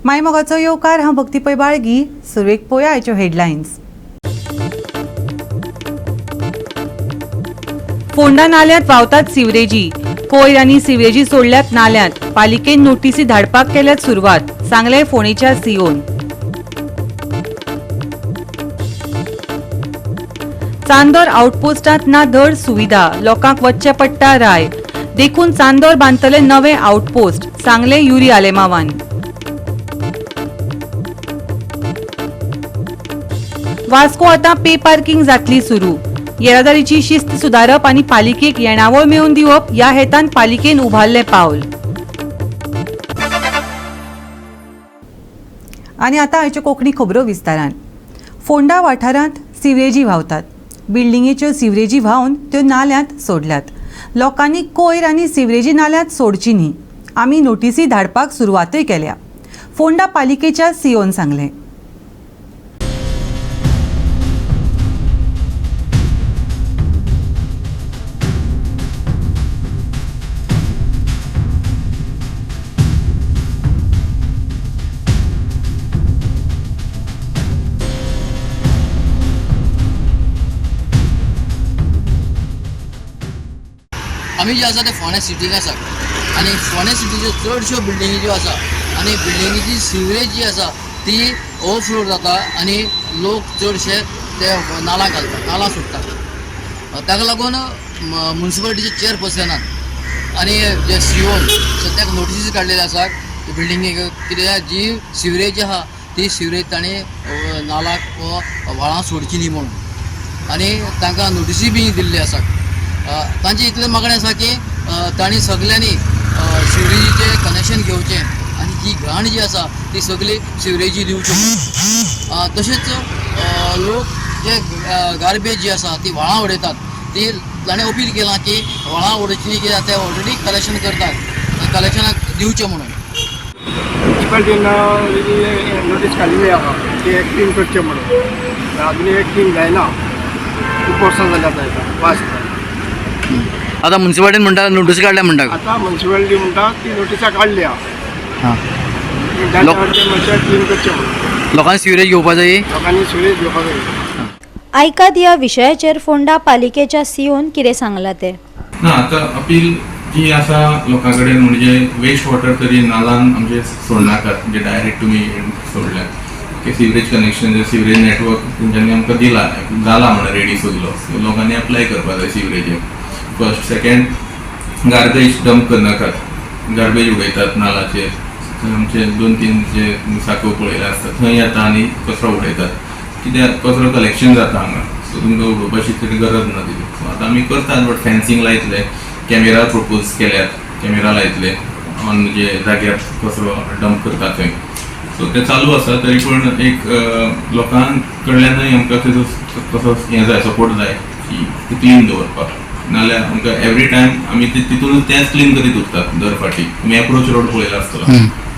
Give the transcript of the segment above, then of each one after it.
मायमोगाचो येवकार. हांव भक्ती पै बाळगी. सुरवेक पळोवया आयच्यो हेडलायन्स. फोंडा नाल्यांत व्हांवतात सिवरेजी. कोयर आनी सिवरेजी सोडल्यात नाल्यांत. पालिकेन नोटीसी धाडपाक केल्यात सुरवात, सांगलें फोंडेच्या सीओन. चांदोर आउटपोस्टांत ना धड सुविधा, लोकांक वच्चें पडटा राय. देखून चांदोर बांदतले नवे आउटपोस्ट, सांगलें युरी आलेमावान. वास्को आतां पे पार्किंग जातली सुरू. येरादारीची शिस्त सुदारप आनी पालिकेक येणावळ मेळोवन दिवप ह्या हेतान पालिकेन उबारलें पावल. आनी आतां आयच्यो कोंकणी खबरो विस्तारान. फोंडा वाठारांत सिवरेजी व्हांवतात. बिल्डिंगेच्यो सिवरेजी व्हांवन त्यो नाल्यांत सोडल्यात. लोकांनी कोयर आनी सिवरेजी नाल्यांत सोडची न्ही. आमी नोटीसी धाडपाक सुरवातय केल्या, फोंडा पालिकेच्या सीओन सांगलें. आमी जे आसा ते फोंड्या सिटीक आसा आनी फोंड्या सिटीच्यो चडश्यो बिल्डिंगी ज्यो आसा आनी बिल्डिंगेची सिवरेज जी आसा ती ओवरफ्लो जाता आनी लोक चडशे ते नाला घालतात, नाला सोडटात. ताका लागून मुन्सिपालिटीचे चेअरपर्सनान आनी जे सीओन सद्याक नोटिसीस काडलेले आसात बिल्डिंगेक, कित्याक जी सिवरेज आहा ती सिवरेज ताणें नालाक वा व्हाळां सोडची न्ही म्हणून, आनी तांकां नोटिसी बी दिल्ली आसात. तांचें इतलें मागणें आसा की तांणी सगल्यांनी सिवरेजीचें कनेक्शन घेवचें आनी जी घाण जी आसा ती सगळी सिवरेजी दिवची. तशेंच लोक जे गार्बेज जी आसा ती व्हाळां उडयतात, ती ताणें अपील केलां की व्हाळां उडोवची न्ही, कित्याक ते ऑलरेडी कलेक्शन करतात, कलेक्शनाक दिवचें म्हणून. म्युन्सिपाल्टीन नोटीस काडलेली आहा की क्लीन करचें म्हणून. अजून क्लीन जायना, खूब वर्सां जालीं आतां हेका वास येता. आतां मुन्सिपाल्टीन म्हणटा नोटीस काडल्या म्हणटा. आतां म्युन्सिपाल्टी म्हणटा ती नोटिसां काडल्या हां जाणटे मातशें क्लीन करचें म्हणून. लोकांनी सिवरेज घेवपा जाय. लोकांनी सिवरेज घेवपाक जाय. आयकात ह्या विशयाचेर फोंडा पालिकेच्या सीओन कितें सांगलां तें. ना, आतां अपील जी आसा लोकां कडेन म्हणजे वेस्ट वॉटर तरी नालान आमचे सोडनाकात. म्हणजे डायरेक्ट तुमी सोडल्यात की सिवरेज कनेक्शन, सिवरेज नेटवर्क तेंच्यांनी आमकां दिला, जाला म्हणून रेडी सगलो, सो लोकांनी अप्लाय करपाक जाय सिवरेजीक फर्स्ट. सेकंड, गार्बेज डंप करनाकात. गार्बेज उडयतात नालाचेर. थंय आमचे दोन तीन जे साको पळयले आसता, थंय येता आनी कचरो उडयतात, कित्याक कचरो कलेक्शन जाता हांगा, सो तुमकां उडोवपाची तरी गरज ना तितू. सो आतां आमी करतात, बट फेन्सिंग लायतले, कॅमेरा प्रपोज केल्यात, कॅमेरा लायतले ऑन जे जाग्यार कचरो डंप करता थंय. सो ते चालू आसा. तरी पण एक लोकां कडल्यानूय आमकां तेजो कसो हें जाय, सपोर्ट जाय की क्लीन दवरपाक. नाल्यार आमकां एवरी टायम आमी ते तितूनच तेंच क्लीन करीत उरतात दर फावटी. तुमी एप्रोच रोड पळयला आसतलो,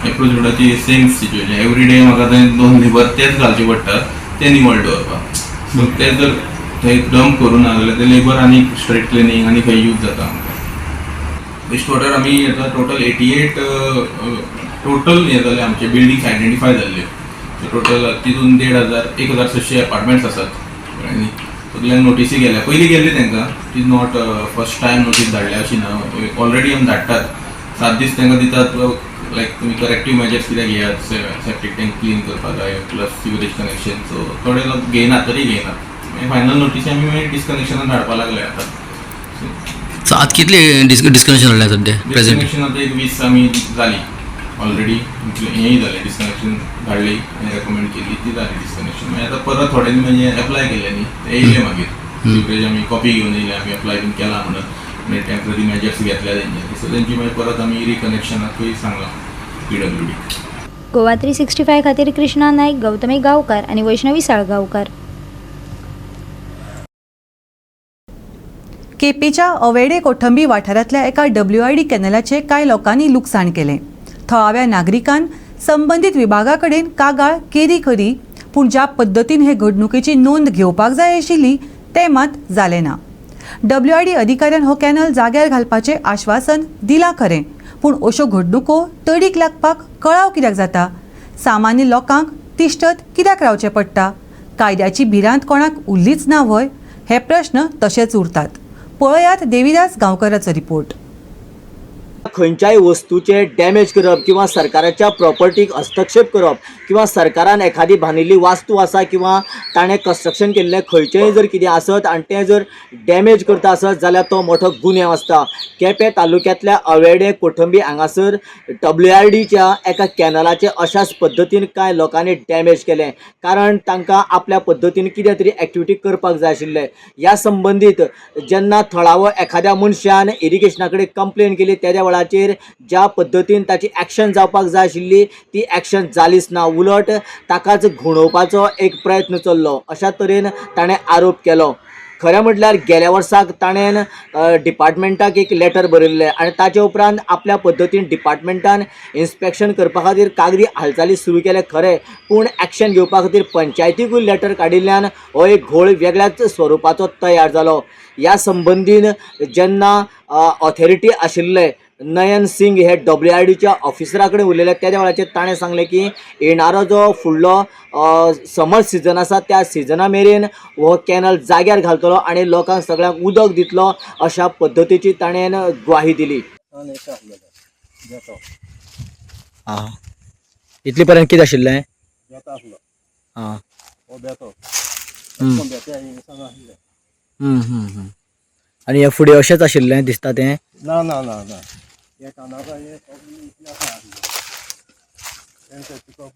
एप्रोच रोडाची सेम सिच्युएशन. एवरी डे म्हाका थंय दोन लेबर तेच घालचे पडटात ते निवळ दवरपाक. सो ते जर थंय डंप करूं ना जाल्यार ते लेबर आनी स्ट्रीट क्लिनींग आनी खंय यूज जाता आमकां. वेस्ट वॉटर आमी आतां टोटल 88 टोटल हें जालें, आमचे बिल्डिंग्स आयडेंटिफाय जाल्ले. टोटल तितून 1500, 1600 अपार्टमेंट्स आसात. आनी सगल्यांक नोटीसी गेल्या, पयलीं गेल्ली तांकां. It is not first time notice धाडल्या अशी ना. ऑलरेडी आमी धाडटात, 7 दीस तांकां दितात, लायक तुमी करेक्टीव मेजर्स कितें घेयात, सेप्टीक टँक क्लीन करपाक जाय, प्लस सिवरेज कनेक्शन. सो थोडे लोक घेयनात, तरी घेयनात. मागीर फायनल नोटीसी आमी मागीर डिस्कनेक्शनान धाडपाक लागले आतां. सो आतां कितले डिस्कनेक्शन जाल्या सद्या प्रेझेंट? डिस्कनेक्शन आतां एक 20 आमी जाली ऑलरेडी. हेंय जालें, डिस्कनेक्शन धाडली आनी रेकमेंड केली ती जाली डिस्कनेक्शन. मागीर आतां परत थोड्यांनी म्हणजे एप्लाय केले न्ही, ते येयले मागीर सिवरेज आमी कॉपी घेवन येयले, आमी एप्लाय बीन केला म्हणून, मागीर टेम्पररी मेजर्स घेतल्या तेंच्यांनी. सो तेंची मागीर परत आमी रिकनेक्शनाकूय सांगलां पीडब्ल्यूडी. गोवा 365 खातीर कृष्णा नायक, गौतमी गांवकार आनी वैष्णवी साळगांवकार. केपेच्या अवेडे कोठंबी वाठारांतल्या एका डब्ल्यूआयडी कॅनलाचें कांय लोकांनी लुकसाण केलें. थळाव्या नागरिकान संबंदीत विभागा कडेन कागाळ केली खरी, पूण ज्या पद्दतीन हे घडणुकेची नोंद घेवपाक जाय आशिल्ली तें मात जालें ना. डब्ल्यूआयडी अधिकाऱ्यान हो कॅनल जाग्यार घालपाचें आश्वासन दिलां खरें, पूण अश्यो घडणुको तडीक लागपाक कळाव कित्याक जाता, सामान्य लोकांक तिश्टत कित्याक रावचें पडटा? कायद्याची भिरांत कोणाक उरलीच ना व्हय? हे प्रश्न तशेच उरतात. पळयात देविदास गांवकराचो रिपोर्ट. खंयच्याय वस्तूचे डॅमेज करप किंवा सरकाराच्या प्रॉपर्टीक हस्तक्षेप करप किंवा सरकारान एखादी बांदिल्ली वास्तू आसा किंवा ताणें कन्स्ट्रक्शन केल्लें खंयचेंय जर कितें आसत आनी तें जर डॅमेज करता आसत जाल्यार तो मोठो गुन्यांव आसता. केपें तालुक्यांतल्या अवेडे कोठंबी हांगासर WRDच्या एका कॅनलाचें अशाच पद्दतीन कांय लोकांनी डॅमेज केलें, कारण तांकां आपल्या पद्दतीन कितें तरी एक्टिविटी करपाक जाय आशिल्लें. ह्या संबंदीत जेन्ना थळावो एखाद्या मनशान इरिगेशना कडेन कंप्लेन केली तेद्या वेळाचेर ज्या पद्दतीन ताची एक्शन जावपाक जाय आशिल्ली ती एक्शन जालीच ना, उलट ताकाच घुणोवपाचो एक प्रयत्न चल्लो अशा तरेन ताणें आरोप केलो. खरें म्हटल्यार गेल्या वर्साक ताणें डिपार्टमेंटाक एक लेटर बरयल्लें आनी ताचे उपरांत आपल्या पद्दतीन डिपार्टमेंटान इन्स्पेक्शन करपा खातीर कागदी हालचाली सुरू केले खरें, पूण एक्शन घेवपा खातीर पंचायतीकूय लेटर काडिल्ल्यान हो एक घोळ वेगळ्याच स्वरुपाचो तयार जालो. ह्या संबंदीन जेन्ना ऑथॉरिटी आशिल्ले नयन सिंग हे WRDच्या ऑफिसरा कडेन उलयले तेद्या वेळाचेर ताणें सांगलें की येणारो जो फुडलो समर सिजन आसा त्या सिजना मेरेन हो कॅनल जाग्यार घालतलो आनी लोकांक सगळ्यांक उदक दितलो अशा पद्दतीची ताणें ग्वाही दिली. आं, इतले पर्यंत कितें आशिल्लें? आं, आनी हे फुडें अशेंच आशिल्लें दिसता तें? ना ना ना ना, हे कानाचा हे सगळें इतलें आसा तें पिकअप.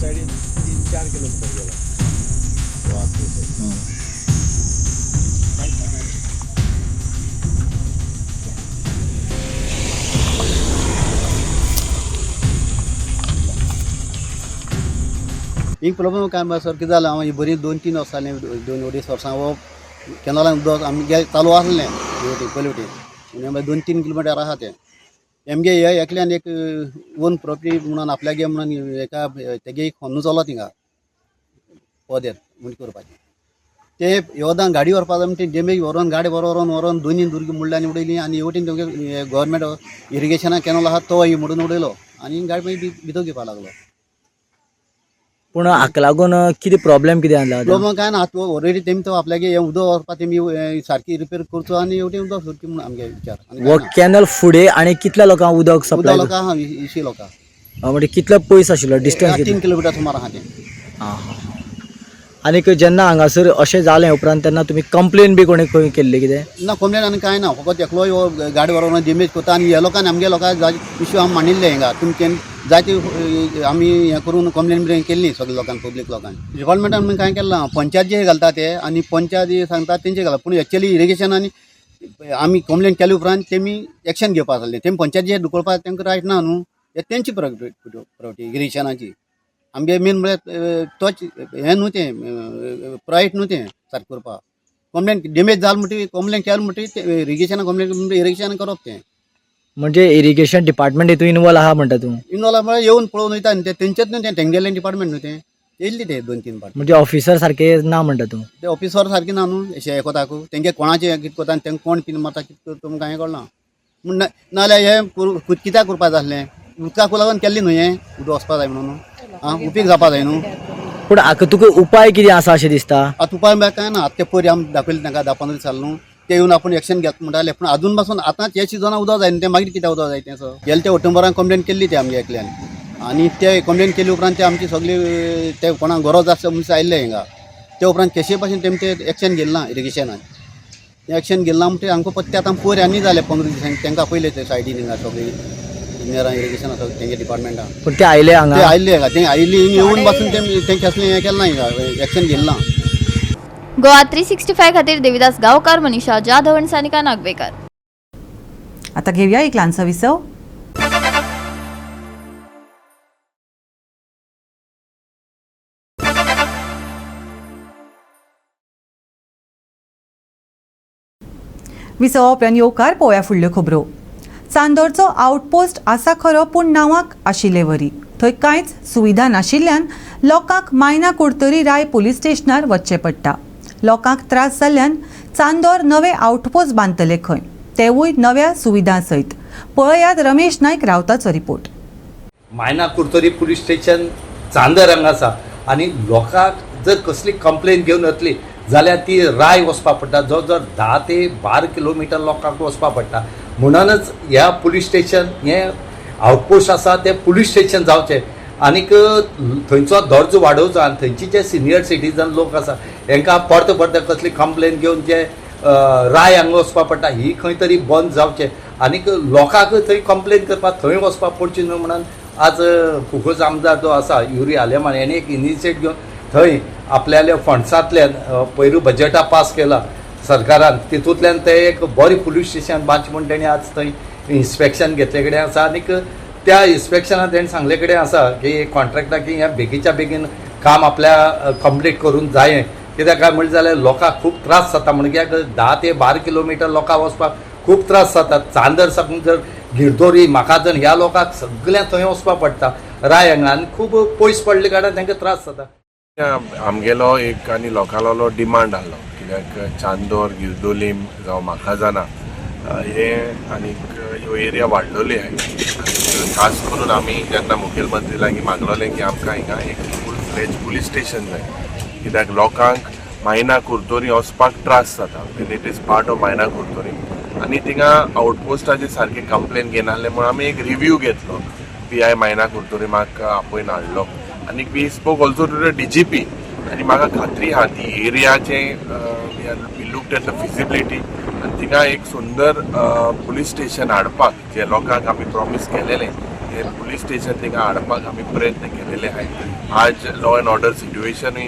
सायडीन 3-4 किलोमिटर गेला. एक प्रॉब्लम काय सर कितें जालें, हांव बरीं 2-3 वर्सां जालीं, 2-2.5 वर्सां हो कॅनलान उदक आमगे चालू आसलें हे वटेन पयले वटेन, म्हणजे 2-3 किलोमिटर आसा तें. आमगे हे एकल्यान एक ओन प्रॉपर्टी म्हणून आपल्यागे म्हणून एका तेगे एक खोन्नू चलो थिंगा पदेर म्हण करपाचें, ते योदान गाडी व्हरपा जाय म्हणटा डेमेज व्हरोन गाडी व्हरोन व्हरोन दोनी दुर्गी मोडली आनी उडयली आनी हे वटेन तेमगे गव्हर्मेंट इरिगेशना कॅनल आसा तो मोडून उडयलो आनी गाडी मागीर भितर घेवपा लागलो. पूण हाका लागून कितें प्रॉब्लेम कितें जालो? प्रॉब्लम कांय ना, आतां ऑलरेडी तेमी तो आपल्यागे हें उदक व्हरपा तेमी सारकी रिपेर करचो आनी हेवटेन उदक सोडचें म्हणून आमगे विचार. हो कॅनल फुडें आनी कितल्या लोकांक उदक सप्लाय? उदक लोकांक आहा इशी लोकांक. म्हणजे कितलो पयस आशिल्लो डिस्टन्स? 3 किलोमिटर सुमार आहा तें. आनीक जेन्ना हांगासर अशें जालें उपरांत तेन्ना तुमी कंप्लेन बी कोणी खंय केल्ली कितें? ना, कंप्लेन आनी कांय ना, फकत एकलो हो गाडी व्हरोन डेमेज करता आनी ह्या लोकांनी आमगे लोकांक इश्यू आमी मांडिल्ले हिंगा तुमी जायते आमी हें करून कंप्लेन बिन केल्ली सगळे लोकांक, पब्लीक लोकांक. डिपार्टमेंटान आमी कांय केलें ना, पंचायत जे घालता ते आनी पंचायत जे सांगता तेंचे घालता, पूण एक्चुअली इरिगेशन आनी आमी कंप्लेन केले उपरांत तेमी एक्शन घेवपा आसलें. तेमी पंचायत जे दुखोवपाक तांकां रायट ना न्हू, हे तेंची प्रॉपर्टी इरिगेशनाची. आमगे मेन म्हळ्यार तोच हें न्हू तें प्रायट न्हू तें सारकें करपाक. कंप्लेन डॅमेज जाल म्हणटकीर कंप्लेन केल म्हणटकीर इरिगेशना कंप्लेन म्हणटकीर इरिगेशन करप तें. म्हणजे इरिगेशन डिपार्टमेंट हितून इनवॉल्व आहा म्हणटा तूं? इनवॉल्व म्हळ्यार येवन पळोवन वयता न्ही ते, तेंचेच न्हू तें, तेंगेलें डिपार्टमेंट न्हू तें, येयल्ली ते 2-3 पार्ट. म्हणजे ऑफिसर सारके ना म्हणटा तूं? ते ऑफिसर सारके ना न्हू, अशें एकोताकू तेंगे कोणाचें कितें करता आनी तेंका कोण कितें मारता कितें करता तुमकां हें कळना. म्हूण नाजाल्यार हें कित्याक करपा जाय आसलें, उदकाक लागून केल्लें न्हू हें, उदक वचपा जाय म्हणून आं उपेग जावपा जाय न्हू. पूण हाका तुका उपाय कितें आसा अशें दिसता? आतां उपाय म्हळ्यार कांय ना, आतां ते पयर आमी दाखयलें तांकां 10-15 दीस जाले न्हू, ते येवन आपूण एक्शन घेता म्हणटाले, पूण आजून पासून आतांच हे सिजना उदक जाय न्हू तें, मागीर कित्याक उदक जाय तें. सो गेले ते ऑक्टोबरान कंप्लेन केल्ली ते आमगे एकल्यान आनी ते कंप्लेन केली उपरांत ते आमची सगळी ते कोणाक गरज आसता मनीस आयिल्ले हिंगा, ते उपरांत केशे पासून तेमी ते एक्शन घेतलें ना इरिगेशनान. तें एक्शन घेतलें ना म्हणटकीर आमकां पत्ते आतां पयर आनी जाले 15 दिसांनी तांकां आपयले ते सायडीन हिंगा सगळी इंजिनियरां इरिगेशन आसा तेंगे डिपार्टमेंटान. पूण ते आयले हांगा? ते आयिल्ले हिंगा, ते आयिल्ले येवन पासून तें कसलें हें केलें ना हिंगा, एक्शन घेतलें ना. गोवा 365 खातीर देविदास गांवकार, मनीषा जाधव आनी सानिका नागवेकर. आता घेऊया एक ल्हानसो विसव. विसवा उपरांत येवकार. पळोवया फुडल्यो खबरो. चांदोरचो आउटपोस्ट आसा खरो, पूण नांवाक आशिल्ले वरी. थंय कांयच सुविधा नाशिल्ल्यान लोकांक मायना कुडतरी राय पुलीस स्टेशनार वचचें पडटा. लोकांक त्रास जाल्ल्यान चांदोर नवे आउटपोस्ट बांदतले खंय, तेवूय नव्या सुविधां सयत. पळयात रमेश नायक रावताचो रिपोर्ट. मायना कुडतरी पुलीस स्टेशन चांदर हांगा आसा आनी लोकांक जर कसली कंप्लेन घेवन येतली जाल्यार ती राय वचपा पडटा. जवळ जवळ 10 ते 12 किलोमिटर लोकांक वचपा पडटा. म्हणूनच ह्या पुलीस स्टेशन हें आउटपोस्ट आसा तें पुलीस स्टेशन जावचें आनीक थंयचो दर्जो वाडोवचो आनी थंयची जे सिनियर सिटीजन लोक आसा हेंकां परते परते कसली कंप्लेन घेवन जे राय हांगा वचपा पडटा ही खंय तरी बंद जावचें आनीक लोकांक थंय कंप्लेन करपाक थंय वचपाक पडची न्हू म्हणून आज कुंकळ्ळेचो आमदार जो आसा युरी आलेमान हेणे एक इनिशिएट घेवन थंय आपल्याल्या फंड्सांतल्यान पयरू बजेटा पास केला सरकारान, तितूंतल्यान ते एक बरें पुलीस स्टेशन बांदचें म्हूण तेणी आज थंय इन्स्पेक्शन घेतले कडेन आसा. आनीक त्या इन्स्पेक्शनान तेणी सांगले कडेन आसा की कॉन्ट्रॅक्टर की हें बेगीच्या बेगीन काम आपल्या कंप्लीट करून जायें, कित्याक काय म्हणलें जाल्यार लोकांक खूब त्रास जाता. म्हणजे 10 ते 12 किलोमिटर लोकांक वचपाक खूब त्रास जातात. चांदर साकून जर गिरदोरी, म्हाकाजन ह्या लोकांक सगळ्यांक थंय वचपाक पडटा राय हांगा आनी खूब पयस पडले कारणान तांकां त्रास जाता. आमगेलो एक आनी लोकांलो डिमांड आहलो, कित्याक चांदोर, गिरदोलीम जावं म्हाकाजाना हे आनीक ह्यो एरिया वाडलेली आहाय. खास करून आमी जेन्ना मुखेलमंत्री लागीं मागलोलें की आमकां हिंगा एक फूल फ्लेज पुलीस स्टेशन जाय, कित्याक लोकांक मायना कुर्तोरी वचपाक त्रास जाता and it is part of Maina Curtorim आनी थिंगा आउटपोस्टाचे सारके कंप्लेन घेनासले म्हणून आमी एक रिव्यू घेतलो. पी I मायना कुर्तोरीमाक आपोवन हाडलो आनी we spoke also to the DGP आनी म्हाका खात्री आहा ती एरियाचे we looked at the feasibility आनी थिंगा एक सुंदर पुलीस स्टेशन हाडपाक जे लोकांक आमी प्रॉमीस केलेलें हे पुलीस स्टेशन थिंगा हाडपाक आमी प्रयत्न केलेले आहाय. आज लॉ एंड ऑर्डर सिट्युएशनूय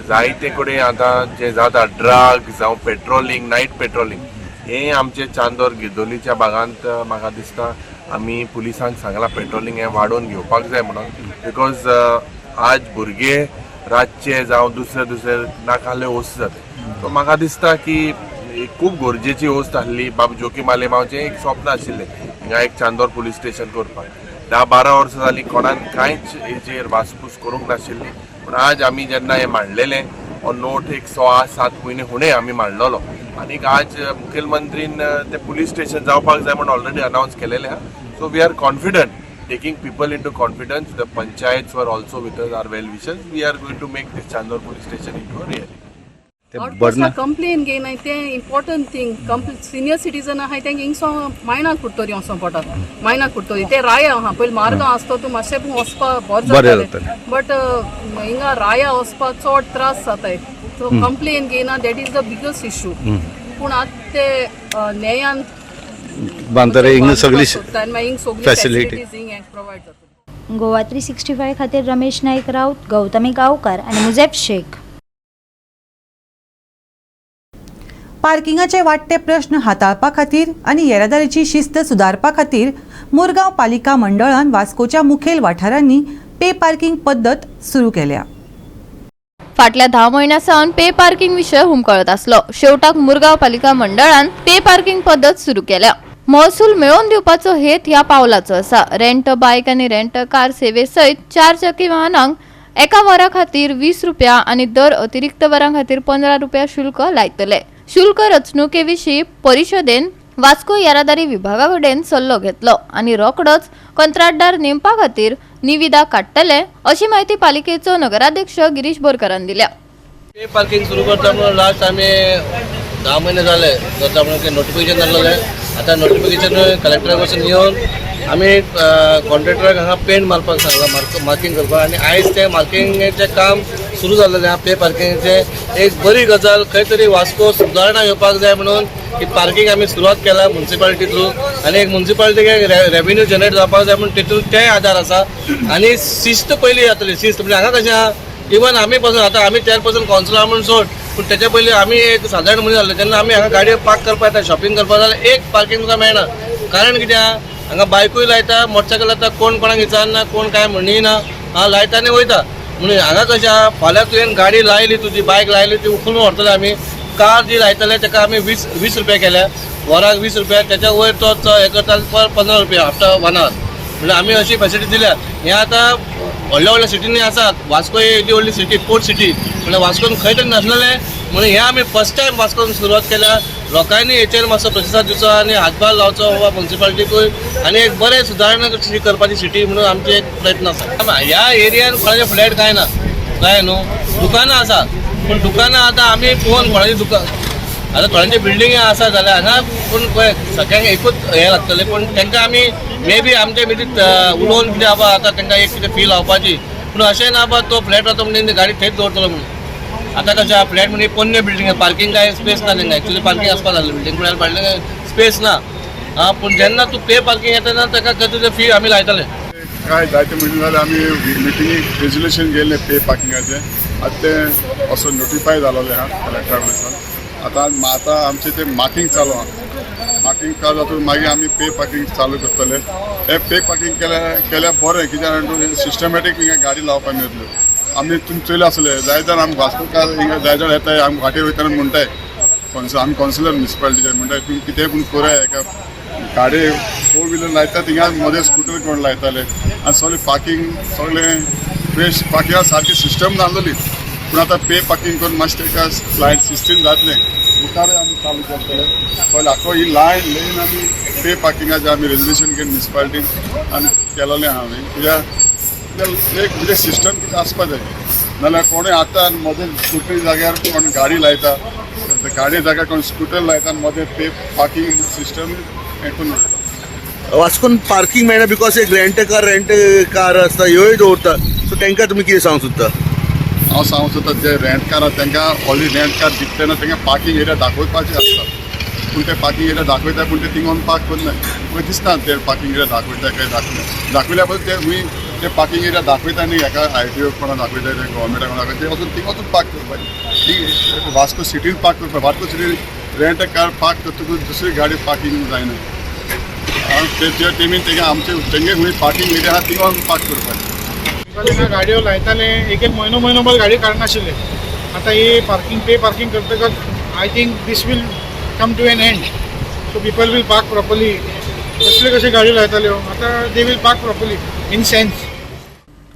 जायते कडेन आतां जें जाता, ड्रग जावं पेट्रोलिंग, नायट पेट्रोलिंग, हें आमचे चांदोर गिरदोलीच्या भागांत म्हाका दिसता आमी पुलिसांक सांगलां पेट्रोलिंग हें वाडोवन घेवपाक जाय म्हणून, because आज भुरगे रातचे जावं दुसरे दुसरे नाकाले वस्त जाता. सो म्हाका दिसता की एक खूब गरजेची वस्त आहली. बाब जोकीम आलेमावचें एक स्वप्न आशिल्लें हिंगा एक चांदोर पुलीस स्टेशन करपाक. 10-12 वर्सां जालीं कोणाक कांयच हेजेर वासपूस करूंक नाशिल्ली, पूण आज आमी जेन्ना हें मांडलेलें, हो नोट एक 6-7 म्हयने फुडें आमी मांडलेलो आनीक आज मुखेलमंत्रीन ते पुलीस स्टेशन जावपाक जाय म्हूण ऑलरेडी अनावन्स केलेलें आहा. So we are confident, taking people into confidence, the panchayats were also with us, our well wishers, we are going to make this Chandor police station into a reality. आउटपोस्टार complaint घेयनाय तें important thing. Senior citizen आहाय, तेंक हिंगसो मायना कुडतरी वचों पडटा. मायना कुडतरी ते राया आहा, पयलीं मार्गां आसतो तूं मातशें पूण वचपा बरें जातालें, बट हिंगा राया वचपाक चड त्रास जाताय. सो कंप्लेन घेयना, that is the biggest issue. पूण आतां ते न्यायान बांदतरे हिंगा सगळी सोदता आनी मागीर हिंग सगळी facility. फॅसिलिटीज हिंग प्रोवायड जाता. गोवा 365 खातीर रमेश नाईक राऊत, गौतमी गावकर आणि मुझेब शेख. पार्किंगाचे वाडटे प्रश्न हाताळपा खातीर आनी येरादारीची शिस्त सुदारपा खातीर मुरगांव पालिका मंडळान वास्कोच्या मुखेल वाठारांनी पे पार्किंग पद्दत सुरू केल्या. फाटल्या 10 म्हयन्यां सावन पे पार्किंग विशय हुमकळत आसलो. शेवटाक मुरगांव पालिका मंडळान पे पार्किंग पद्दत सुरू केल्या. महसूल मेळोवन दिवपाचो हेत ह्या पावलाचो आसा. रेंट बायक आनी रेंट कार सेवे सयत चार चाकी वाहनांक एका वरा खातीर 20 रुपया आनी दर अतिरिक्त वरां खातीर 15 रुपया शुल्क लायतले. शुल्क रचणुके विशीं परिशदेन वास्को येरादारी विभागा कडेन सल्लो घेतलो आनी रोखडोच कंत्राटदार नेमपा खातीर निविदा काडटले, अशी माहिती पालिकेचो नगराध्यक्ष गिरीश बोरकरान दिल्या. पे पार्किंग सुरू करता म्हणून लास्ट आमी 10 म्हयने जाले करता म्हणून नोटिफिकेशन जाल्लें. आतां नोटिफिकेशन कलेक्टरा कडसून येवन आमी कॉन्ट्रॅक्टराक हांगा पेंट मारपाक सांगलां, मार्किंग करपाक, आनी आयज तें मार्किंगेचें काम सुरू जाल्लें आहा. पे पार्किंगचें एक बरी गजाल, खंय तरी वास्को सुदारणा येवपाक जाय म्हणून ही पार्किंग आमी सुरवात केला मुन्सिपालिटी थ्रू आनी एक मुन्सिपालिटीक रेवेन्यू जनरेट जावपाक जाय म्हणून तेतून तेय आदार आसा. आनी शिस्त पयली जातली. शिस्त म्हणजे हांगा कशें आहा, इवन आमी पासून, आतां आमी चेअरपर्सन कावन्सिलर म्हणून सोड, पूण तेच्या पयलीं आमी एक सादारण मनीस जाल्ले तेन्ना आमी हांगा गाडयो पार्क करपाक येता, शॉपिंग करपाक जाल्यार एक पार्किंग तुका मेळना. कारण कितें आहा, हांगा बायकूय लायता, मोटरसायकल लायता, कोण कोणाक विचारना, कोण कांय म्हणना, हा लायता आनी वयता. म्हणून हांगा कशें आहा, फाल्यां तुवें गाडी लायली, तुजी बायक लायली, ती उखलून व्हरतले आमी. कार जी लायतले ताका आमी 20 20 रुपया केल्या. वराक 20 रुपया, त्याच्या वयर तो हें करता पर 15 रुपया आफ्टर 1 our. म्हणल्यार आमी अशी फॅसिलिटी दिल्या. हें आतां व्हडल्या व्हडल्या सिटींनी आसा. वास्को ही येदी व्हडली सिटी, पोर्ट सिटी, म्हणल्यार वास्कोन खंय तरी नासलेलें, म्हणून हें आमी फर्स्ट टायम वास्कोन सुरवात केल्या. लोकांनी हेचेर मातसो प्रतिसाद दिवचो आनी हातभार लावचो बाबा म्युनिसिपालिटीकूय, आनी एक बरें सुदारणा कशी करपाची सिटी म्हणून आमचे एक प्रयत्न आसा. ह्या एरियान कोणाचे फ्लॅट कांय ना, काय न्हू, दुकानां आसा, पूण दुकानां आतां आमी पळोवन कोणाची दुकान आतां थोड्यांची बिल्डिंग आसा जाल्यार हांगा, पूण पळय सगळ्यांक एकूच हें लागतलें. पूण तांकां आमी मे बी आमचे मितीत उलोवन कितें बाबा आतां तांकां एक कितें फी लावपाची, पूण अशें ना बाबा तो फ्लॅट वता म्हणून गाडी थंयच दवरतलो म्हणून. आतां कशें फ्लॅट म्हणजे पोन्ने बिल्डिंग, पार्किंग काय स्पेस ना तांकां. एक्चुअली पार्किंग आसपा जाल्लें बिल्डिंग, पूण फाटल्यान स्पेस ना. आं, पूण जेन्ना तूं पे पार्किंग येता तेन्ना ताका तुजें फी आमी लायतले. काय जायते मिटींग जाले, आमी मिटिंगेक रेजोल्युशन गेल्लें पे पार्किंगाचें. आतां तें असो नोटिफाय जालोलें आहा कलेक्टरा कडल्यान. आतां आतां आमचें तें मार्किंग चालू आहा. मार्किंग चालू जातकूच मागीर आमी पे पार्किंग चालू करतले. हें पे पार्किंग केल्यार बरें, कित्याक सिस्टमॅटीक हिंगा गाडी लावपाक मेळटल्यो. आमी तुमी चोयले आसले जाय जाण आमी वास्कोकार हिंगा जाय जाण येताय, आमी वाटेर वयतना म्हणटाय आमी कौन्सिलर म्युनिसिपालिटीचे म्हणटाय तुमी कितेंय पूण कराय, एका गाडी 4 व्हिलर लायता थिंगा मदें स्कुटर कोण लायताले आनी सगळें पार्किंग सगळें फ्रेश पार्किंगा सारकी सिस्टम नासलेली. पूण आतां पे पार्किंग करून मातशें ताका लायन सिस्टीम जातलें, मुखार आमी चालू करतले. पयलीं आख्खो ही लायन लेन आमी पे पार्किंगाचें आमी रेजोल्युशन घेवन म्युनिसिपालिटीन आमी केलेलें आहा. आमी कित्याक एक म्हणजे सिस्टम कितें आसपा जाय, नाल्यार कोणूय आतां मदें स्कुटरी जाग्यार कोण गाडी लायता, गाडी जाग्यार कोण स्कुटर लायता, मदें पे पार्किंग सिस्टम हें करून उडयता. वास्कोन पार्किंग मेळना because एक रेंट कार आसता ह्योय दवरता, सो तांकां तुमी कितें सांगूंक सोदता? हांव सांगूंक सोदता जे रेंट कार आसा तांकां ऑलरेडी रेंट कार दिता तेन्ना तांकां पार्किंग एरिया दाखोवपाचें आसता, पूण ते पार्किंग एरिया दाखयता पूण ते थिंग वचून पार्क करनाय. मागीर दिसना ते पार्किंग एरिया दाखयता काय दाखयना, दाखयल्या पसून ते खंय ते पार्किंग एरिया दाखयता आनी हेका आर टी ओ कोणा दाखयता, ते गव्हर्मेंटा कोणा दाखयता, ते वचून थिंग वचून पार्क करपाचें. ती वास्को सिटीन पार्क करपाक, वास्को सिटीन रेंट कार पार्क करतकूच दुसरी गाडी पार्किंग जायना. ते टिमीन तेंगे आमचे तेंगे खंय पार्किंग एरिया आहा थिंग वचून पार्क करपाचें. हांगा गाडयो लायताले, एक एक म्हयनो म्हयनोभर गाडी काडनाशिल्ले. आतां ही पार्किंग पे पार्किंग करतकच I think this will come to an end. So people will park properly. कसले कशे गाडयो लायताल्यो आतां they will park properly in sense.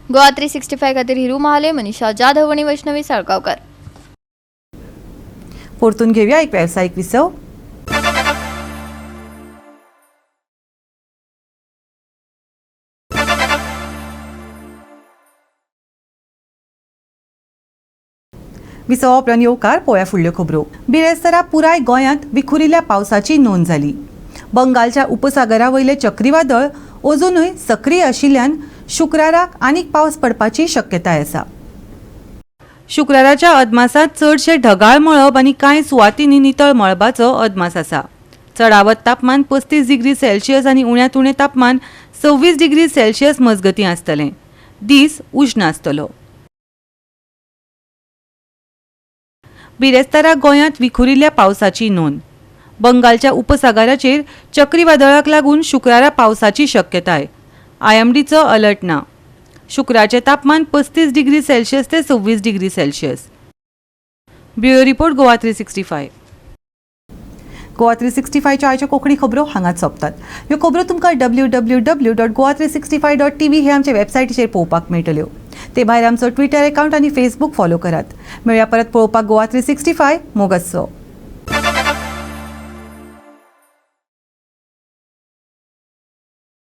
Goa 365 खातीर हिरू महाले, मनीषा जाधव आनी वैष्णवी साळगांवकर. परतून घेवया एक वेवसायीक विसव. विसवा उपरांत येवकार. पळोवया फुडल्यो खबरो. बिरेस्तारा पुराय गोंयांत विखुरिल्ल्या पावसाची नोंद जाली. बंगालच्या उपसागरा वयलें चक्रीवादळ अजुनूय सक्रीय आशिल्ल्यान शुक्राराक आनीक पावस पडपाची शक्यताय आसा. शुक्राराच्या अदमासांत चडशे ढगाळ मळब आनी कांय सुवातींनी नितळ मळबाचो अदमास आसा. चडावत तापमान 35 डिग्री सेल्सियस आनी उण्यांत उणें तापमान 26 डिग्री सेल्सियस मजगतीं आसतलें. दीस उश्ण आसतलो. बिरेस्तारा गोंयांत विखुरिल्ल्या पावसाची नोंद. बंगालच्या उपसागराचेर चक्रीवादळाक लागून शुक्रारा पावसाची शक्यताय. आयएमडीचो अलर्ट ना. शुक्राचें तापमान 35 डिग्री सेल्सियस ते 26 degree Celsius. Bureau report, Goa 365. Goa 365च्या आयच्यो कोंकणी खबरो हांगाच सोंपतात. ह्यो खबरो तुमकां www.goa365.tv हे आमचे वेबसायटीचेर पळोवपाक मेळटल्यो. ते भायर आमचो ट्विटर अकावंट आनी फेसबूक फॉलो करात. मेळया परत पळोवपाक गोवा 365. मोगाचो.